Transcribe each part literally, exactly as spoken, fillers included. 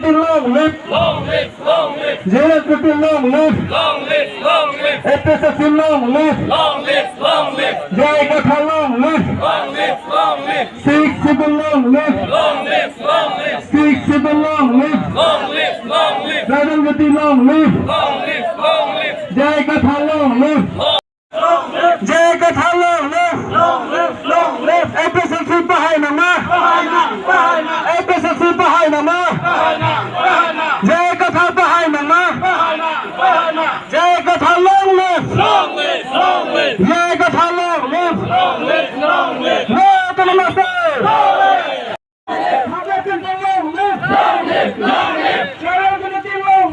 Long live! Long live! Long live! J N P P long live! Long live! Long live! A P H L C long live! Long live! Long live! J I Kathar long live! Long live! Long live! Sixth Schedule long live! Long live! Long live! Sixth Schedule long live! Long live! Long live! Tribal Jyoti long live! Long live! Long live! J I Kathar long live! J I Kathar long live! Long live! Long live! A P H L C pahai nangma! Pahai nang! Pahai nang! A P H L C pahai nangma! Pahai nang! Pahai nang! J I Kathar pahai nangma! Pahai nang! Pahai nang! J I Kathar long live! Long live! Long live! J I Kathar long live! Long live! Long live! No autonomous state! Long live! Long live! Long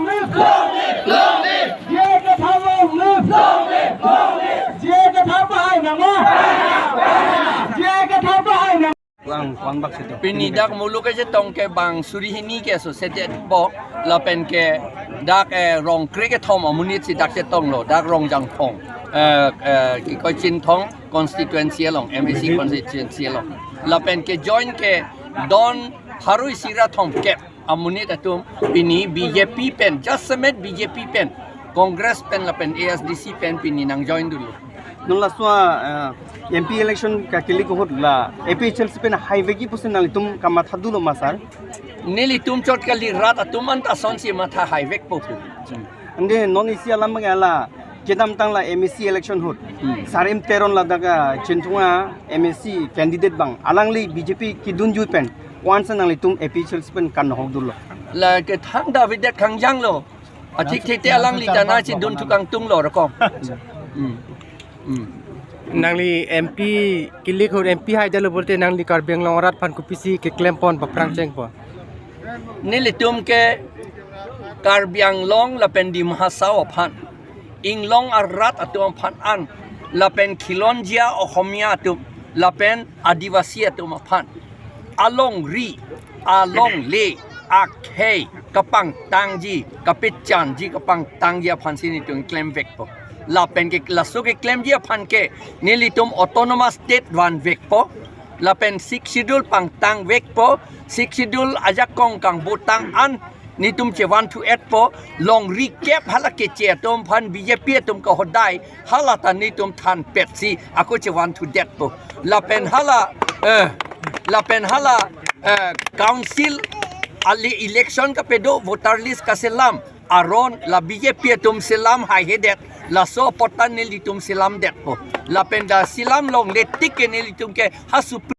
live! Long live! J I Kathar long live! Long live! Long live! J I Kathar pahai nangma! J I Kathar pahai nang- Wang, wang bak situ. Pini dak muluk kachetong ke bang suri hini ke so sedet bok lapen ke dak, eh, rong kre kethom amonit si dak chetonglo, dak Rongjangphong, eh, eh, Kikoi Chinthong constituency along, M A C constituency along. Lapen ke join ke don pharo isi ra thomkep amonit atum pini B J P pen, jasemet B J P pen, Congress pen lapen A S D C pen pini nang join dunlo. Non laso, eh, M P election kakilik ahut la A P H L C pen haivekji pusi nanglitum kamatha dunlo ma sir? Nelitum chot kali rat atum anta asonsi matha haivekpo pu. Ante non isi alam bang la kedamtang la M A C election ahut. Hmm. Sarim Teron ladak a Chinthong a M A C candidate bang alangli B J P kedunji pen once nanglitum A P H L C pen kanhok dunlo. La ke thangta avedet kangjanglo. Achik thekte alangli ta nangchedun thu kangtung lo rokom. Hmm. Hmm. Nangli M P kilik ahut M P haidetlo pulote nangli Karbi Anglong arat aphan kopisi keklempon paphrang chengpo? Nelitum ke Karbi Anglong lapen Dima Hasao aphan, inglong arat atum aphan an, lapen khilonjia Ohomia atum, lapen Adivasi atum aphan alongri, alongle, akhei kapangtangji, kapechanji, kapangtangji aphansi nelitum klemvekpo. Lapen ke laso keklemji aphan ke nelitum autonomous state vanvekpo. Lapen Sixth Schedule pangtangvekpo. Sixth Schedule ajakong kangbutang an nelitum chevanthu-etpo. Longri kep hala keche atum aphan B J P atum kahodai hala ta nelitum thanpetsi ako chevanthudetpo. Lapen hala, eh, lapen hala, eh, council ali election kapedo voter list kaselam aron la B J P atum selam haihedet, laso apot ta nelitum selamdetpo. Lapen ta selam longle tik ke nelitum ke ha Supreme